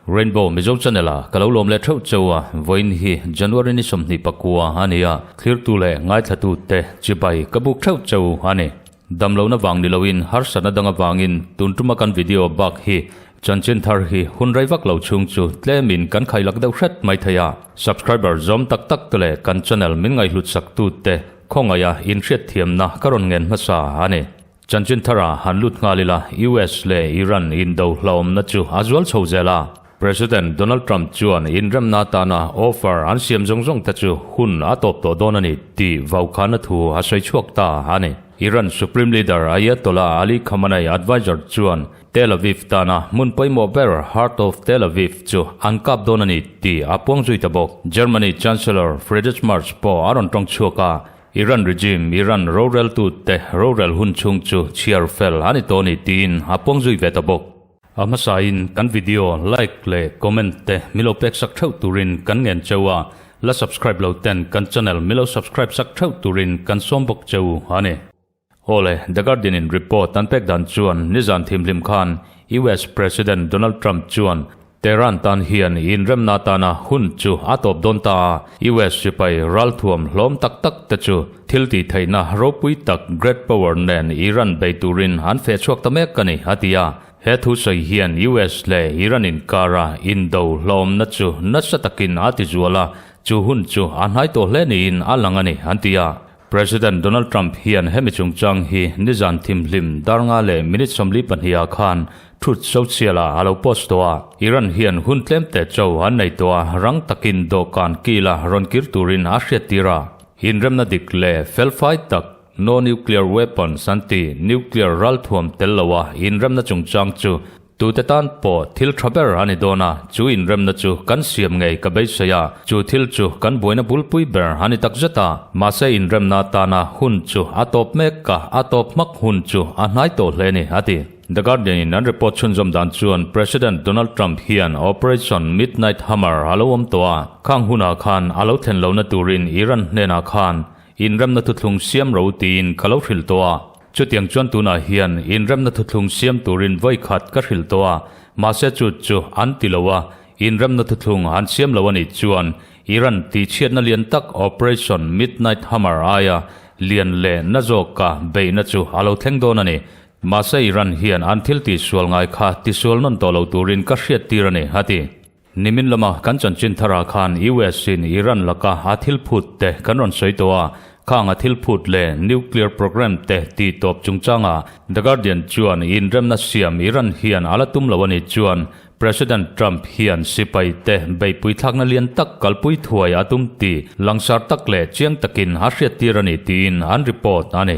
Rainbow Mizo Channel a ka lo lawm leh theuh cheu a, vawiin hi January ni 24 a ni a, thlirtu leh ngaithlatu te chibai ka buk theuh cheu a ni. Damlohna vang ni loin harsatna dang avangin tun tuma kan video bak hi chanchin thar hi hun rei vak lo chhung chu tlemin kan khailak deuh hret mai thei a. Subscriber zawm tak tak te leh kan channel min ngaihhlut sak tu te khawngaiha inhriatthiamna ka rawn ngen hmasa a ni. Chanchin thara han lut nghal ila US leh Iran indo hlauhawmna chu a zual chho zel a. President Donald Trump chuan inremna atana offer an siam zawng zawng te chu hun a tawp tawh dawn a ni tih vaukhana thu a sawi chhuak ta a ni. Iran Supreme Leader Ayatollah Ali Khamenei adviser chuan Tel Aviv tana hmun pawimawh ber Heart of Tel Aviv chu an kap dawn a ni tih a puang zui ta bawk. Germany Chancellor Friedrich Merz pawh a rawn tawng chhuak a, Iran regime, Iran roreltute rorel hun chhung chu chhiar fel a ni tawh a ni tiin a puang zui ve ta bawk. A hmasain kan video like leh comment te milo pek sak theuh turin kan ngen cheu a, la subscribe lo ten kan channel milo subscribe sak theuh turin kan sawm bawk cheu a ni. Awle, The Guardian in report an pek dan chuan nizan thimhlim khan US President Donald Trump chuan Tehran tan hian inremna atana hun chu a tawp dawn ta a, US sipai ralthuam hlawm tak tak te chu thil tih theihna ropui tak Great Power nen Iran bei turin an feh chhuak ta mek a ni, a ti a. He thu sawi hian US leh Iran inkara indo hlawmna chu nasa takin a ti zual a, chu hun chu a hnai tawh hle niin a lang a ni, an ti a. President Donald Trump hian hemi chungchang hi nizan thimhlim dar nga leh minute 42 ah khan Truth Social ah a lo post tawh a. Iran hian hun tlem te cho an nei tawh a, rang takin dawhkan kila rawn kir turin a hriattir a. Inremna dik leh felfai tak No Nuclear Weapons an ti, nuclear ralthuam tel lo a inremna chungchang chu Tute tan pawh thil tha ber a ni dawn a, chu inremna chu kan siam ngei ka beisei a, chu thil chu kan buaina bulpui ber a ni takzet a, mahse inremna atana hun chu a tawp mek a, a tawp hmak hun chu a hnai tawh hle ni, a ti. The Guardian in an report chhunzawm dan chuan President Donald Trump hian Operation Midnight Hammer a lo awm tawh a, khang hunah khan a lo thlen lohna turin Iran hnenah khan inremna thuthlung siam ro tiin ka lo hrilh tawh a, Chutiang chuan tunah hian inremna thuthlung siam turin vawi khat ka hrilh tawh a, mahse chu chu an ti lo a, inremna thuthlung an siam lo a nih chuan Iran tihchhiatna lian tak Operation Midnight Hammer aia lian leh na zawka beihna chu a lo thleng dawn a ni. Mahse Iran hian an thil tihsual ngai kha tisual nawn tawh lo turin ka hriattir a ni, a ti. Nimin lama kan chanchin tharah khan US in Iran laka a thil phut te kan rawn sawi tawh a, khang a thil phut leh nuclear program te tih tawp chungchangah The Guardian chuan inremna siam Iran hian a la tum lo a nih chuan President Trump hian sipai te beihpui thlakna lian tak kalpui thuai a tum tih langsar tak leh chiang takin a hriattir a ni tiin an report a ni.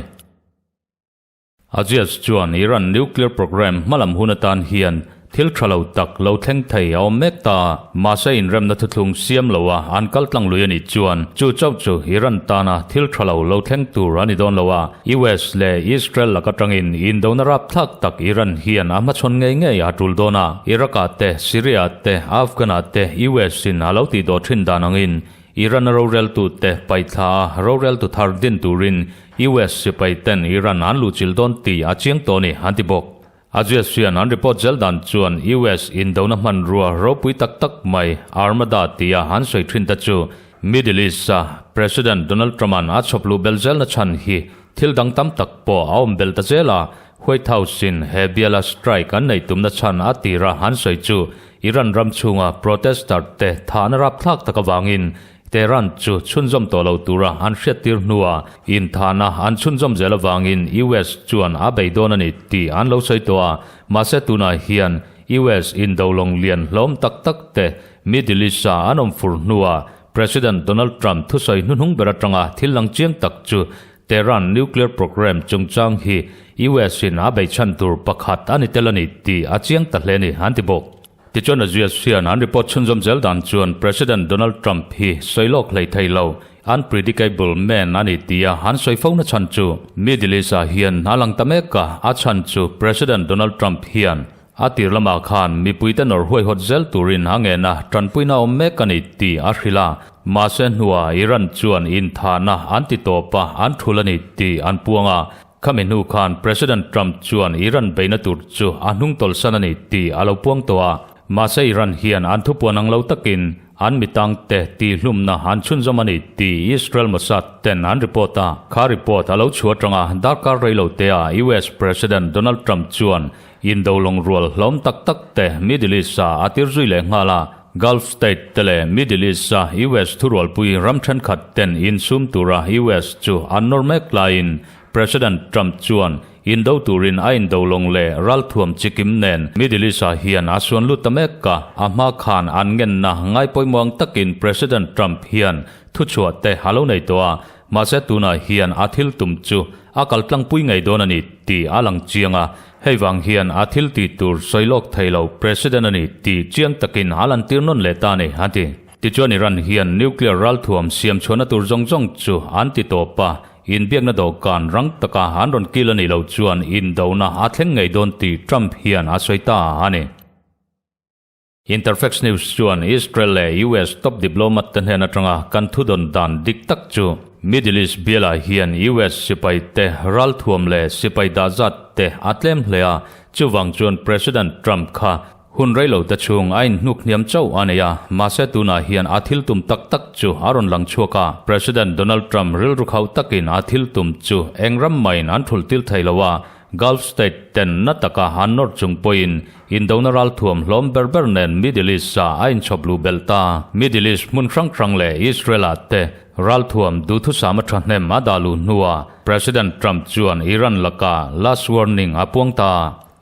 Aziz chuan Iran nuclear program hmalam hun atan hian thil tha lo tak lo thleng thei a awm mek ta a, mahse inremna thuthlung siam lo a an kal tlang lui a nih chuan chu chauh chu Iran tana thil tha lo lo thleng tur a ni dawn lo a, US leh Israel lak atangin indona rapthlak tak Iran hian a hmachhawn ngei ngei a tul dawn a, Iraq-ah te, Syria-ah te, Afghan-ah te US-in a lo tihdawh thin dan angin Iran-a roreltute paihthla a roreltu thar din turin US sipai ten Iran an luhchilh dawn tih a chiang tawh a ni, an ti bawk. Aziz hian an report zel dan chuan US indona hmanrua ropui tak tak mai Armada tia an sawi thin te chu Middle East-a President Donald Trump-a'n a chhawp luh belh zelna chhan hi thil dang tam tak pawh a awm belh ta zel a, White House-in he biala strike an neih tumna chhan a tira an sawi chu Iran ram chhunga protester te thahna rapthlak tak avangin Tehran chu chhunzawm tawh lo tura an hriattir hnuah inthahna an chhunzawm zel avangin US chuan a bei dawn a ni tih an lo sawi tawh a, mahse tunah hian US indolawng lian hlawm tak tak te Middle East-a an awm fur hnuah President Donald Trump thusawi hnuhnung ber atanga thil lang chiang tak chu Tehran nuclear program chungchang hi US in a bei chhan tur pakhat a ni tel a ni tih a chiang ta hle a ni, an ti bawk. Tichuan a US hian an report chhunzawm zel dan chuan President Donald Trump hi sawi lawk hlei thei lo, unpredictable man a ni tia an sawi fo na chhan chu Middle East ah hian a lang ta mek a, a chhan chu President Donald Trump hian. A tir lamah khan mipuite nawr huaihawt zel turin a ngen a, tanpuina awm mek a ni tih a hrilh a. Mahse hnuah Iran chuan inthahna an ti tawp a, an thul a ni tih an puang a. Khami hnu khan President Trump chuan Iran beihna tur chu a hnungtawlhsan a ni tih a lo puang tawh a. Mahse Iran hian an thupuan ang lo takin an mitangte tihhlumna an chhunzawm a ni tih Israel Mossad ten an report a. Kha report a lo chhuah atanga darkar rei lo te-ah US President Donald Trump chuan Indo lawng rual hlawm tak tak te Middle East-a a tir zui leh nghal a. Gulf State te leh Middle East-a US thurualpui ram thenkhat ten insum tura US chu an nawr mek laiin President Trump chuan Indo turin a indo lawng leh ralthuam chikim nen Middle East-ah hian a suan lut ta mek a, a hma khan an ngenna ngaipawimawh ang takin President Trump hian thuchhuah te a lo nei tawh a, mahse tunah hian a thil tum chu a kal tlangpui ngei dawn a ni tih a lang chiang a, hei vang hian a thil tih tur sawi lawk thei lo President a ni tih chiang takin a lantir nawn leh ta a ni, a ti. Tichuan Iran hian nuclear ralthuam siam chhuahna tur zawng zawng chu an ti tawp a, Inbiakna dawhkan rang taka an rawn kil a nih loh chuan indona a thleng ngei dawn tih Trump hian a sawi ta a ni. Interfax News chuan Israel leh US top diplomat te hnen atanga kan thudawn dan dik tak chu Middle East bialah hian US sipai te ralthuam leh sipai dahzat te a tlem hle a, chuvang chuan President Trump kha Hun rei lo te chhung a inhnuk hniam chauh a nei a, mahse tunah hian a thil tum tak tak chu a rawn lang chhuak a. President Donald Trump rilru khauh takin a thil tum chu eng ram maiin an thulh tir thei lo a, Gulf state ten na taka an nawr chung pawhin indona ralthuam hlawm ber ber nen Middle East-ah a inchhawp luh belh ta. Middle East hmun hrang hrang leh Israel-ah te ralthuam duhthusam a thahnem a dah luh hnuah President Trump chuan Iran lakah last warning a puang ta.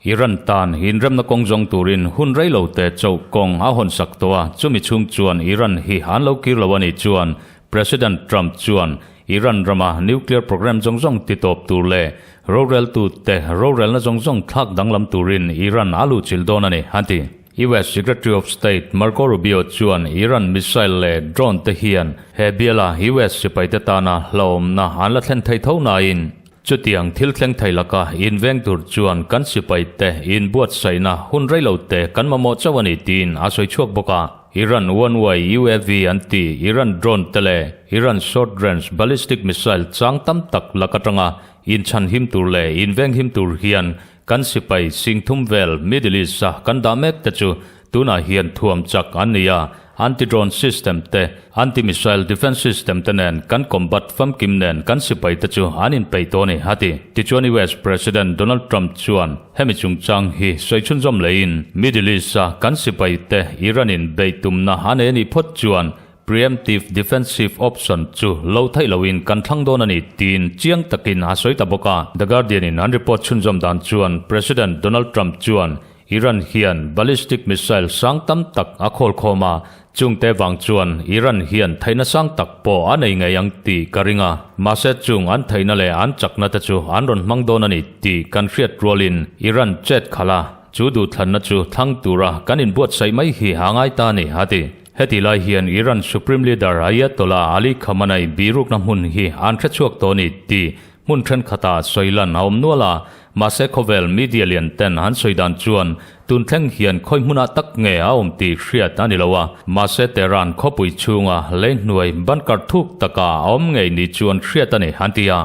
Iran tan inremna kawng zawng turin hun rei lo te chauh kawng a hawn sak tawh a, chumi chhung chuan Iran hi an lo kir lo a nih chuan President Trump chuan Iran rama nuclear program zawng zawng ti tawp tur leh roreltu te rorelna zawng zawng thlak danglam turin Iran a luhchilh dawn a ni, an ti. US Secretary of State Marco Rubio chuan Iran missile leh drone te hian he biala US sipaite tana hlauhawmna an la thlen thei tho nain Chutiang thil thleng thei laka inveng tur chuan kan sipai te inbuatsaihna hun rei lo te kan mamawh chauh a ni tiin a sawi chhuak bawk a. Iran One Way UAV an ti, Iran drone te leh Iran short range ballistic missile chang tam tak lak atanga inchhan him tur leh inveng him tur hian kan sipai singthum vel Middle East a kan dah mek te chu Tunah hian thuam chak an ni a, anti-drone system te, anti-missile defence system te nen kan combat famkim nen kan sipai te chu an inpeih tawh a ni, a ti. Tichuan US President Donald Trump chuan hemi chungchang hi sawi chhunzawm leiin Middle East-a kan sipai te Iran-in beih tumna a nei a nih phawt chuan preemptive defensive option chu lo theih loin kan thlang dawn a ni tiin chiang takin a sawi ta bawk a. The Guardian-in an report chhunzawm dan chuan President Donald Trump chuan Iran hian ballistic missile sang tam tak a khawl khawm a, chungte vang chuan Iran hian theihna sang tak pawh a nei ngei ang tih ka ring a, mahse chung an theihna leh an chakna te chu an rawn hmang dawn a ni tih kan hriat rualin Iran chet khalh a, chu duhthlanna chu thlang tura kan inbuatsaih mai hi a ngai ta a ni, a ti. Heti lai hian Iran Supreme Leader Ayatollah Ali Khamenei birukna hmun hi an hrechhuak tawh a ni tih Hmun thenkhatah sawi lan a awm nual a, mahse khawvel media lian ten an sawi dan chuan tun thleng hian khawi hmunah tak nge a awm tih hriat a ni lo a, mahse Tehran khawpui chhunga lei hnuai bunker thuk taka a awm ngei ni chuan hriat a ni an ti a.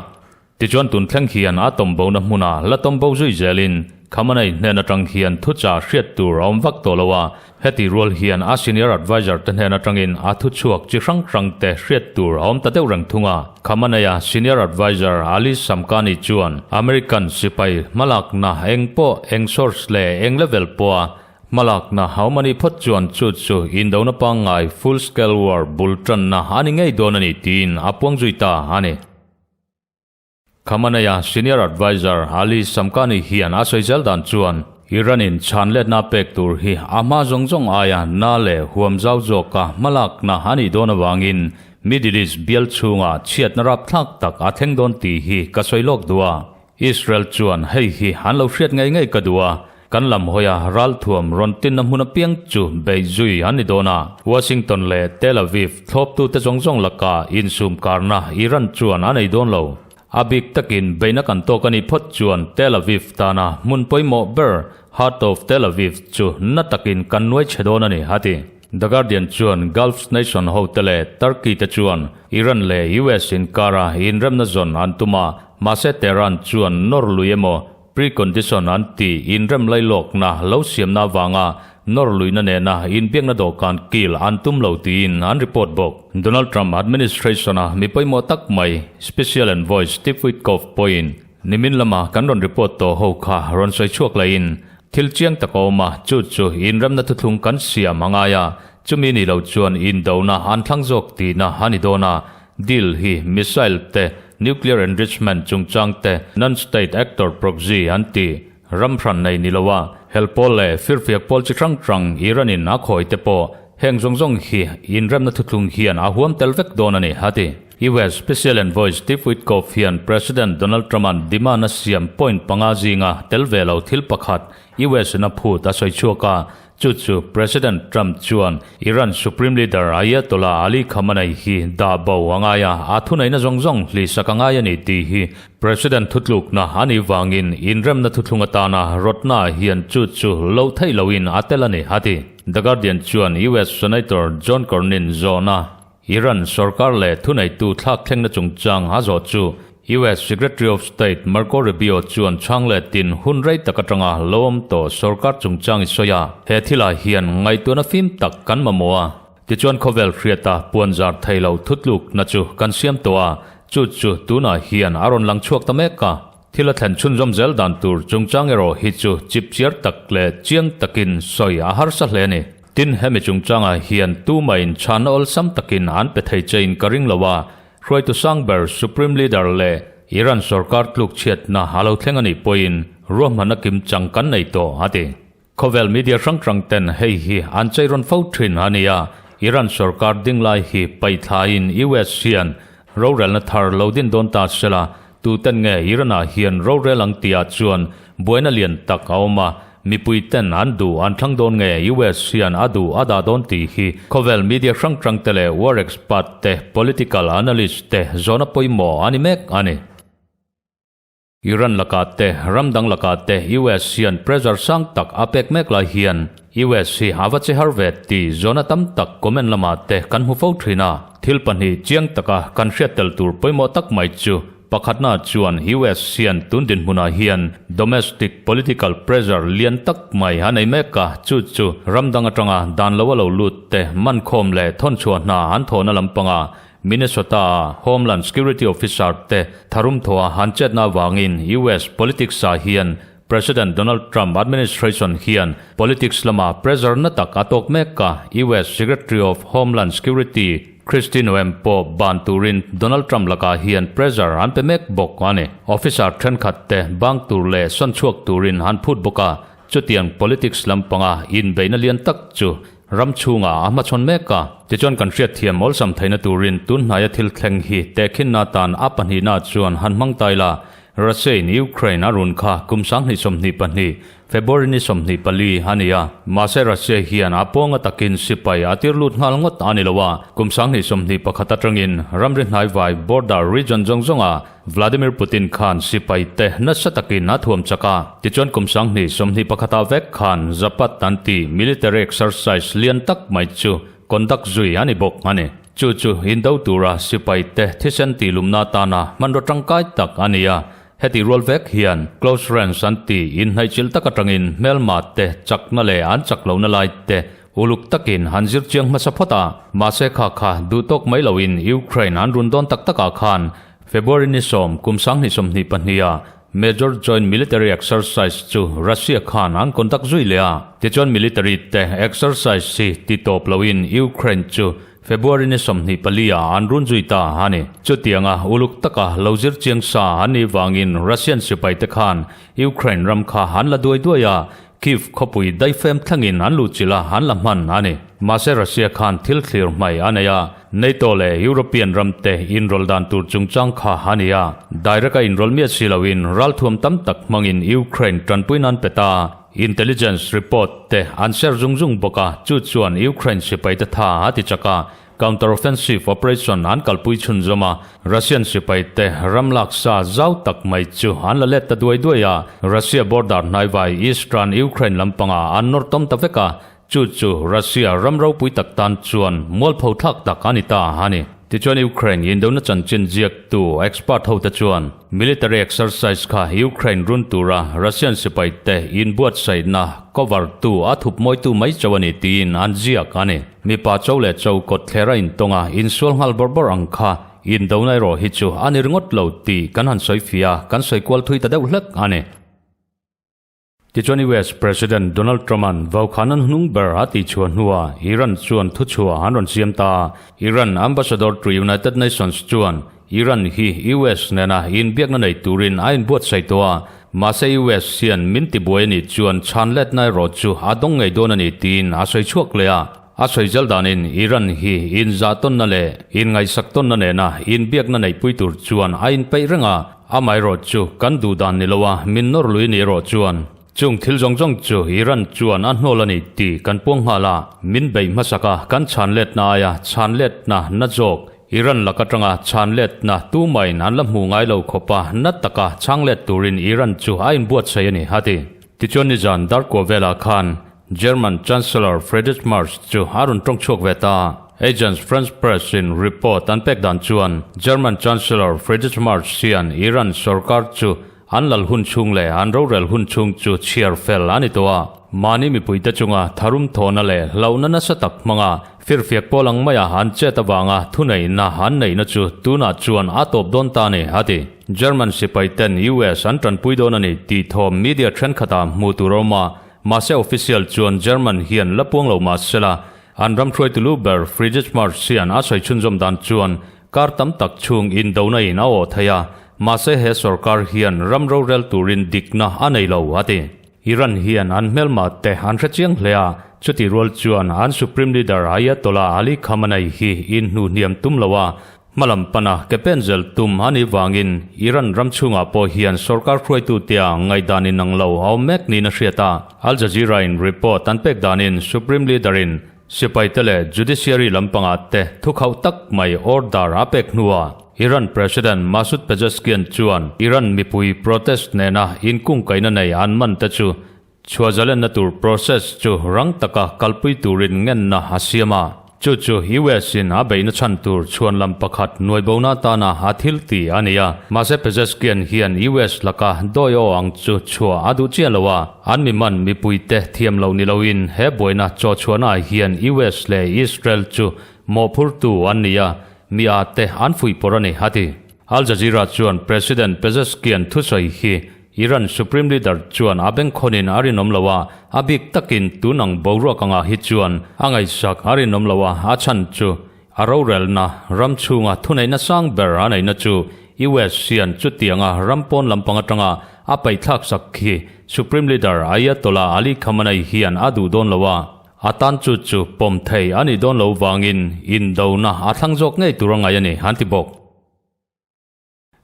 Tichuan tun thleng hian a tawmbona hmuna la tawmbo zui zelin Khamenei hnen atang hian thuchah hriat tur a awm vak tawh lo a, Heti rual hian a senior adviser te hnen atangin a thuchhuak chi hrang hrang te hriat tur a awm ta deuh reng thung a. Khamenei-a senior adviser Ali Shamkhani chuan American sipai hmalakna eng pawh eng source leh eng level pawha hmalakna a awm a nih phawt chuan chu chu indona pangngai full scale war bul tanna a ni ngei dawn a ni tiin a puang zui ta a ni. Khamenei-a senior adviser Ali Shamkhani hian a sawi zel dan chuan Iran-in chhan letna pek tur hi a hma zawng zawng aia na leh huam zau zawka hmalakna a nih dawn avangin Middle East bial chhunga chhiatna rapthlak tak a thleng dawn tih hi ka sawi lawk duh a. Israel chuan hei hi an lo hriat ngei ngei ka duh a, Kan lam hawia ralthuam rawn tinna hmun apiang chu beih zui an ni dawn a. Washington leh Tel Aviv thlawptute zawng zawng lakah insum karna Iran chuan a nei dawn lo. A bik takin beihna kan tawk a nih phawt chuan Tel Aviv tana hmun pawimawh ber Heart of Tel Aviv chu na takin kan nuai chhe dawn a ni, a ti. The Guardian chuan Gulf nation hote leh Turkey te chuan Iran leh US inkara inremna zawn an tum a, mahse Tehran chuan nawr lui emaw precondition an tih inrem lailawkna lo siamna avanga nawr luihna nena inbiakna dawhkan kil an tum lo tiin an report bawk. Donald Trump administration-a mi pawimawh tak mai Special Envoy Steve Witkoff pawhin nimin lama kan rawn report tawh ho kha rawn sawi chhuak laiin Thil chiang tak a awm a, chu chu inremna thuthlung kan siam a ngai a, chumi ni lo chuan indona an thlang zawk tihna a ni dawn a. Deal hi missile te, nuclear enrichment chungchang te, non-state actor proxy an ti, ram hran nei ni lo a, hel pawl leh firfiak pawl chi hrang hrang Iran in a khawi te pawh heng zawng zawng hi inremna thuthlung hian a huam tel vek dawn a ni, a ti. US Special Envoy Steve Witkoff hian President Donald Trump-a'n demand a siam point panga zinga tel ve lo thil pakhat US-in a phut a sawi chhuak a, chu chu President Trump chuan Iran Supreme Leader Ayatollah Ali Khamenei hi dah bo a ngai a, a thuneihna zawng zawng hlihsak a ngai a ni tih hi President thutlukna a nih vangin inremna thuthlung atana rawtna hian chu chu loh theih loin a tel a ni, a ti. The Guardian chuan US Senator John Cornyn zawhna Iran sorkar leh thuneitu thlak thlengna chungchang a zawh chu US Secretary of State Marco Rubio chuan chhang leh tin hun rei tak atanga lo awm tawh sorkar chungchang i sawi a, he thilah hian ngaihtuahna fim tak kan mamawh a, tichuan khawvel hriata puanzar thei lo thutlukna chu kan siam tawh a, chu chu tunah hian a rawn lang chhuak ta mek a. Thil a thlen chhunzawm zel dan tur chungchang erawh hi chu chipchiar tak leh chiang takin sawi a harsa hle a ni. Tin, hemi chungchangah hian tumahin chhanna awlsam takin an pe thei chein ka ring lo a, hruaitu sang ber Supreme Leader leh Iran sorkar tluk chhiatna a lo thleng a nih pawhin ruahmanna kim chang kan nei tawh, a ti. Khawvel media hrang hrang ten hei hi an chei rawn fo thin a ni a, Iran sorkar ding lai hi paithlain US hian rorelna thar lo din dawn ta sela, tuten nge Iran-ah hian rorel ang tihah chuan buaina lian tak a awm a, mipui ten an duh an thlang dawn nge US hian a duh a dah dawn tih hi khawvel media hrang hrang te leh war expert te, political analyst te zawhna pawimawh a ni mek a ni. Iran lakah te, ram dang lakah te US hian pressure sang tak a pek mek lai hian US hi a va che har ve tih zawhna tam tak comment lamah te kan hmu fo thin a. Thil pahnih chiang taka kan hriat tel tur pawimawh tak mai chu pakhatna chuan US hian tun dinhmunah hian domestic political pressure lian tak mai a nei mek a, chu chu ram dang atanga dan lo a lo lut te mankhawm leh thawnchhuah hna an thawhna lampanga Minnesota-a Homeland Security officer te tharum thawha han chetna avangin US politics-ah hian President Donald Trump administration hian politics lama pressure na tak a tawk mek a, US Secretary of Homeland Security Kristi Noem pawh ban turin Donald Trump lakah hian pressure an pe mek bawk a ni. Officer thenkhat te bang tur leh sawn chhuak turin an phut bawk a, chutiang politics lampanga inbeihna lian tak chu Ram chhungah a hmachhawn mek a, tichuan kan hriatthiam awlsam theihna turin tun hnaia thil thleng hi tehkhinna atan a pahnihna chuan han hmang ta ila, Russia-in Ukraine a run kha kum 2022, February ni 24 a ni a. Mahse Russia hian a pawnga takin sipai a tir lut nghal ngawt a ni lo a, kum 2021 atangin ramri hnaivai border region zawng zawngah Vladimir Putin khan sipai te nasa takin a thuam chak a, tichuan kum 2021 ah vek khan Zapad an tih military exercise lian tak mai chu conduct zui a ni bawk a ni. Chu chu indo tura sipai te thisen tihlumna atana hmanraw tangkai tak a ni a, heti rual vek hian close range an tih inhnaihchilh tak atangin hmelma te chakna leh an chak lohna lai te uluk takin han zir chiang hmasa phawt a, mahse kha kha duh tawk mai loin Ukraine an run dawn tak takah khan February ni sawm kum 2022 ah Major Joint Military Exercise chu Russia khan an conduct zui leh a, tichuan military te exercise hi ti tawp loin Ukraine chu February ni 24 ah an run zui ta a ni. Chutianga uluk taka lo zir chiang sa an nih vangin Russian sipai te khan Ukraine ram kha an la duai duai a, Kyiv khawpui daifem thlengin an luhchilh a, an la hman a ni. Mahse Russia khan thil thlir hmai a nei a, NATO leh European ramte inrawlh dan tur chungchang kha a ni a. Direct a inrawlh miah si loin ralthuam tam tak hmangin Ukraine tanpui nan pe ta. Intelligence report te an share zung zung bawk a, chu chuan Ukraine sipaite tha a ti chak a. counter-offensive operation an kalpui chhunzawm a, Russian sipai te ram lak sa zau tak mai chu an la let ta duai duai a, Russia border hnaivai eastern Ukraine lampangah an nawr tawm ta vek a, chu chu Russia ram ropui tak tan chuan mualpho thlak tak a ni ta a ni. Tichuan Ukraine indona chanchin ziaktu expert ho te chuan military exercise kha Ukraine run tura Russian sipai te inbuatsaihna cover tu a thup mawitu mai chauh a ni tiin an ziak a ni. Mipa cho leh cho kawt thler a intawng a, insual nghal bawrh bawrh ang kha indona erawh hi chu a ni ringawt lo tih kan han sawi fia a, kan sawi kual thui ta deuh hlek a ni. Tichuan US President Donald Trump-a'n vaukhana hnung ber a tihchhuah hnuah Iran chuan thuchhuah an rawn siam ta a. Iran Ambassador to United Nations chuan Iran hi US nena inbiakna nei turin a inbuatsaih tawh a, mahse US hian min tibuai a nih chuan chhan letna erawh chu a dawng ngei dawn a ni tiin a sawi chhuak leh a. A sawi zel danin Iran hi inzahtawnna leh inngaihsak tawnna nena inbiakna neihpui tur chuan a inpeih reng a, amaherawh chu kan duh dan ni loa min nawr lui ni erawh chuan chung thil zawng zawng chu Iran chuan a hnawl a ni tih kan puang nghal a, min beih hmasak a kan chhan letna aia chhan letna na zawk Iran lak atanga chhan letna tumahin an la hmuh ngai lo khawpa na taka chhang let turin Iran chu a inbuatsaih a ni, a ti. Tichuan nizan Darkua velah khan German Chancellor Friedrich Merz chu a rawn tawng chhuak ve ta. Agence France Presse in report an pek dan chuan German Chancellor Friedrich Merz hian Iran sorkar chu an lal hun chhung leh an rorel hun chhung chu chhiar fel a ni tawh a. Mahni mipuite chunga tharum thawhna leh hlauhna nasa tak hmanga firfiak pawl ang maia an chet avanga thuneihna an neihna chu tunah chuan a tawp dawn ta a ni, a ti. German sipaiten US an tanpui dawn a ni tih thawm media thenkhatah hmuh tur a awm a, Mahse official chuan German hian la puang lo mah sela, an ram hruaitu lu ber Friedrich Merz hian a sawi chhunzawm dan chuan kar tam tak chhung indona in a awh thei a, mahse he sorkar hian ram rorel turin dikna a nei lo, a ti. Iran hian an hmelma te an hre chiang hle a, chutih rual chuan an Supreme Leader Ayatollah Ali Khamenei hi inhnuhhniam tum lo a, Hmalam pana ke pen zel tum a nih vangin Iran ram chhungah pawh hian sorkar hruaitute a ngaihdan inang lo a awm mek niin a hriat a. Al Jazeera in report an pek danin Supreme Leader in sipaite leh judiciary lampangah te thukhauh tak mai order a pek hnuah Iran President Masoud Pezeshkian chuan Iran mipui protest nena inkungkaihna nei an man te chu Chhuah zalenna tur process chu rang taka kalpui turin ngenna a siam a, chu chu US in a beihna chhan tur chhuan lam pakhat nuaibona atana a thil ti a ni a. Mahse Pezeshkian hian US laka dawi aw ang chu chhuah a duh chiah lo a, an mi man mipuite thiam loh ni loin he buaina chaw chhuahnaah hian US leh Israel chu mawhphurtu an ni a, mi a te an fuihpawrh a ni, a ti. Al Jazeera chuan President Pezeshkian thusawi hi Iran Supreme Leader chuan a bengkhawnin a rinawm lo a, a bik takin tun ang boruak angah hi chuan a ngaihsak a rinawm lo a, a chhan chu a rorelna ram chhunga thuneihna sang ber a neihna chu US hian chutianga ram pawn lampang atanga a paihthlak sak khi Supreme Leader Ayatollah Ali Khamenei hian a duh dawn lo a, a tan chu chu pawm thei a nih dawn lo vangin indona a thlang zawk ngei tur a ngai a ni, an ti bawk.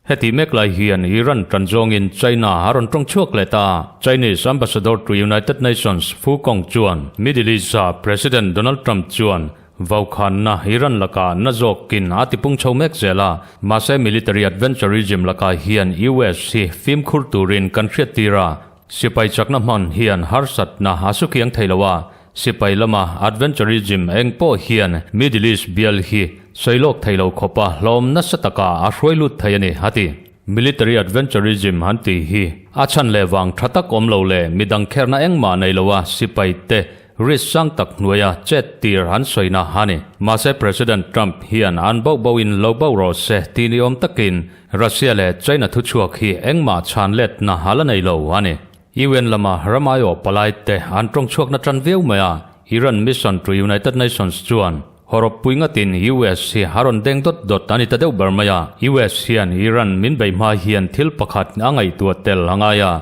Heti mek lai hian Iran tan zawngin China a rawn tawng chhuak leh ta. Chinese Ambassador to United Nations Fu Kong chuan Middle East-a President Donald Trump chuan vaukhanna Iran lakah na zawkin a tipung chho mek zel a, mahse military adventurism lakah hian US hi fimkhur turin kan hriattir a, sipai chakna hman hian harsatna a sukiang thei lo a, Sipai lama adventurism eng pawh hian Middle East bial hi sawi lawk thei lo khawpa hlawm nasa taka a hruai lut thei a ni, a ti. Military adventurism an tih hi a chhan leh vang tha tak awm lo leh midang kherna engmah nei loa sipai te risk sang tak hnuaia chet tir an sawina a ni. Mahse President Trump hian an bauh bauhin lo bauh rawh se tih ni awm takin Russia leh China thuchhuak hi engmah chhan letna a la nei lo a ni. UN lama ram aiawh palai te an tawng chhuakna tan viau mai a, Iran mission to United Nations chuan hawrawp pui ngatin US hi a rawn deng dawt dawt a ni ta deuh ber mai a. US hian Iran min bei hma hian thil pakhat a ngaihtuah tel a ngai a,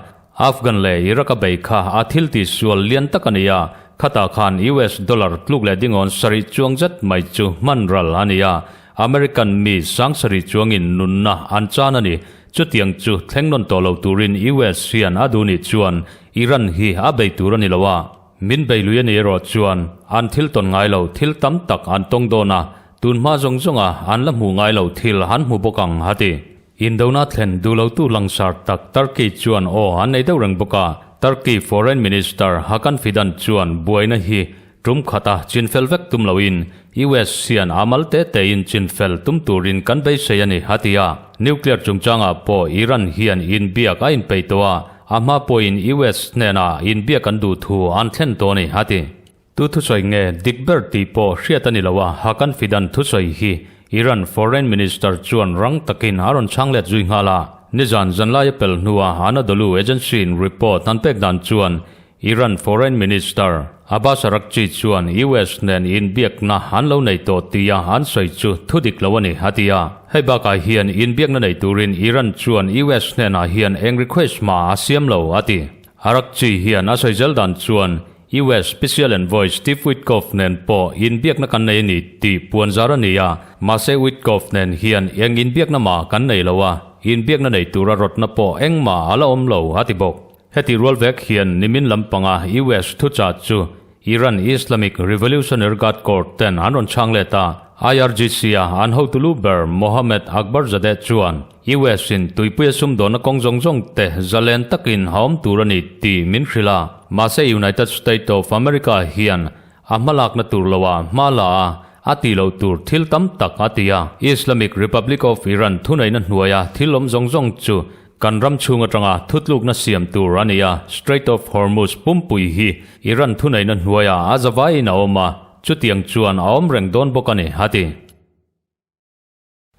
Afghan leh Iraq a bei kha a thil tihsual lian tak a ni a, khatah khan US dollar tluk leh dingawn sarih chuang zet mai chu hman ral a ni a, American mi sang sarih chuangin nunna an chan a ni. Chutiang chu thleng nawn tawh lo turin US hian a duh nih chuan Iran hi a bei tur a ni lo a, min bei lui a nih erawh chuan an thil tawn ngai lo thil tam tak an tawng dawn a, Tun hma zawng zawnga an la hmuh ngai lo thil an hmu bawk ang, a ti. Indona thlen duh lotu langsar tak Turkey chuan aw an nei deuh reng bawk a, Turkey Foreign Minister Hakan Fidan chuan buaina hi tum khata chinfel vek tum loin US hian a mal te tein chinfel tum turin kan beisei a ni, a ti a. Nuclear chungchangah pawh Iran hian inbiak a inpeih tawh a, a hma pawhin US hnenah inbiak an duh thu an thlen tawh a ni, a ti. Tu thusawi nge dik ber tih pawh hriat a ni lo a, Hakan Fidan thusawi hi Iran Foreign Minister chuan rang takin a rawn chhang let zui nghal a. Nizan zanlai a pel hnua Anadolu Agency-in report an pek dan chuan Iran Foreign Minister Abbas Araghchi chuan US nen inbiakna an lo nei tawh tia an sawi chu thu dik lo a ni, a ti a. Hei bakah hian inbiakna nei turin Iran chuan US hnenah hian eng request mah a siam lo, a ti. Araghchi hian a sawi zel dan chuan US Special Envoy Steve Witkoff nen pawh inbiakna kan nei a ni tih puan zar a ni a, mahse Witkoff nen hian eng inbiakna mah kan nei lo a, inbiakna nei tura rawtna pawh engmah a la awm lo, a ti bawk. Heti rual vek hian nimin lampanga US thuchah chu Iran Islamic Revolutionary Guard Corps ten an rawn chhang let a, IRGC-a an hotu lu ber Mohammad Akbarzadeh chuan US-in tuipuia sumdawnna kawng zawng zawng te zalen takin a awm tur a ni tih min hrilh a. Mahse United State of America hian a hmalakna tur loah hma la a, a tih loh tur thil tam tak a ti a. Islamic Republic of Iran thuneihna hnuaia thil awm zawng zawng chu Kan ram chhung atanga thutlukna siam tur a ni a, Strait of Hormuz pumpui hi Iran thuneihna hnuaiah a zavaiin a awm a, chutiang chuan a awm reng dawn bawk a ni, a ti.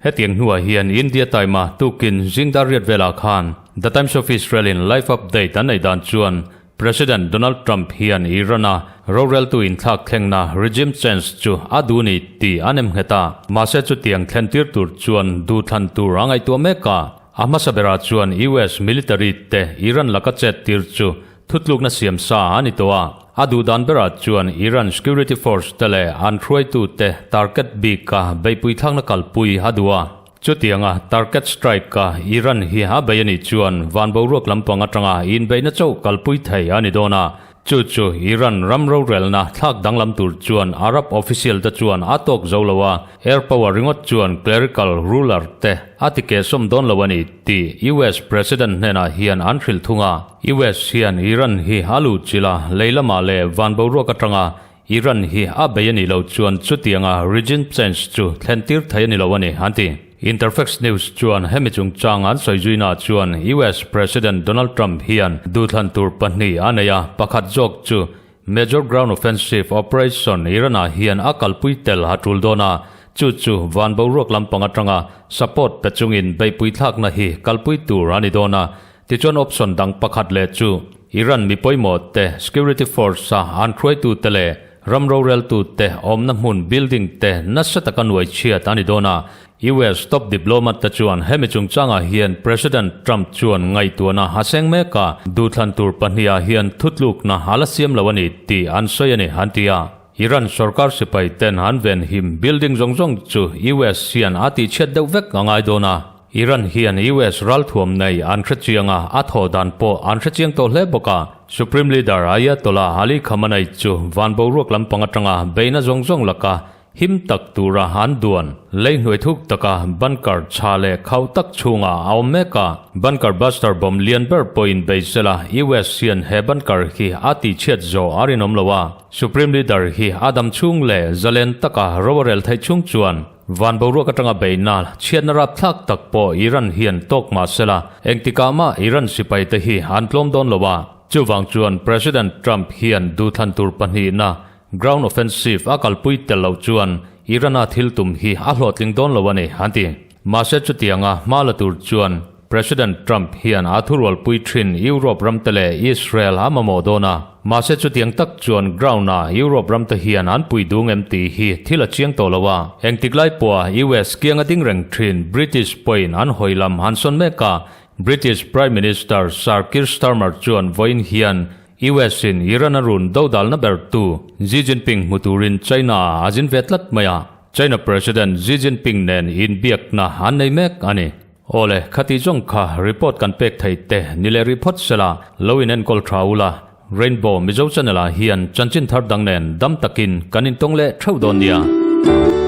Hetiang hnuah hian India Time-a tukin zingdar riat velah khan The Times of Israel-in live update an neih dan chuan President Donald Trump hian Iran-a roreltu inthlak thlengna regime change chu a duh ni tih a nem nghet a, mahse chutiang thlentir tur chuan duhthlan tur a ngaihtuah mek a. A hmasa berah chuan US military te Iran laka chet tir chu thutlukna siam sa a ni tawh a, a duhdan berah chuan Iran security force te leh an hruaitu te target bika beihpuithlakna kalpui a duh a. Chutianga target strike a Iran hi a bei a nih chuan van boruak lampang atanga inbeihna chauh kalpui thei a ni dawn a, Chu chu Iran ram rorelna thlak danglam tur chuan Arab official te chuan a tawk zo lo a, air power ringawt chuan clerical ruler te a ti kehsawm dawn lo a ni tih US President hnenah hian an hrilh thung a. US hian Iran hi a luh chilh a, lei lamah leh van boruak atanga Iran hi a bei a nih loh chuan chutianga regime change chu thlen tir thei a ni lo a ni, an ti. Interfax News chuan hemi chungchang an sawi zuina chuan US President Donald Trump hian duhthlan tur pahnih a nei a, pakhat zawk chu Major Ground Offensive Operation Iran-ah hian a kalpui tel a tul dawn a, chu chu van boruak lampang atanga support pe chungin beihpui thlakna hi kalpui tur a ni dawn a, tichuan option dang pakhat leh chu Iran mi pawimawh te security force-a an hruaitute leh Ram roreltute awmna hmun building te nasa taka nuai chhiat a ni dawn a, US top diplomat te chuan hemi chungchangah hian President Trump chuan ngaihtuahna a seng mek a, duhthlan tur pahnihah hian thutlukna a la siam lo a ni tih an sawi a ni, an ti a. Iran sorkar sipai ten an venhim building zawng zawng chu US hian a tihchhiat deuh vek a ngai dawn a. Iran hian US ralthuam nei an hre chiang a, a thawh dan pawh an hre chiang tawh hle bawk a. Supreme Leader Ayatollah Ali Khamenei chu van boruak lampang atanga beihna zawng zawng laka him tak tura an duan. Lei hnuai thuk taka bunker chha leh khauh tak chhungah a awm mek a. Bunker buster bomb lian ber pawhin bei sela US hian he bunker hi a tihchhiat zawh a rinawm lo a. Supreme Leader hi a dam chhung leh zalen taka ro a rel theih chhung chuan Van boruak atanga beihna, chhiatna rapthlak tak pawh Iran hian tawk mah sela, engtikah mah Iran sipaite hi an tlawm dawn lo a. Chuvang chuan President Trump hian duhthlan tur pahnihna, ground offensive a kalpui tel loh chuan Iran-a thil tum hi a hlawhtling dawn lo a ni, an ti. Mahse chutianga hma la tur chuan President Trump hian a thurualpui thin Europe ramte leh Israel a mamawh dawn a, mahse chutiang tak chuan ground-ah Europe ramte hian an pui dung em tih hi thil a chiang tawh lo a. Engtik lai pawha US kianga ding reng thin British pawhin an hawi lam an sawn mek a, British Prime Minister Sir Keir Starmer chuan vawiin hian US-in Iran a run dodalna bertu Xi Jinping hmu turin China-ah a zin ve tlat mai a, China President Xi Jinping nen inbiakna an nei mek a ni. Awle, khati zawng kha report kan pek thei te ni leh rih phawt sela, lo in enkawl tha ula, Rainbow Mizo Channel ah hian chanchin thar dang nen dam takin kan intawng leh theuh dawn nia.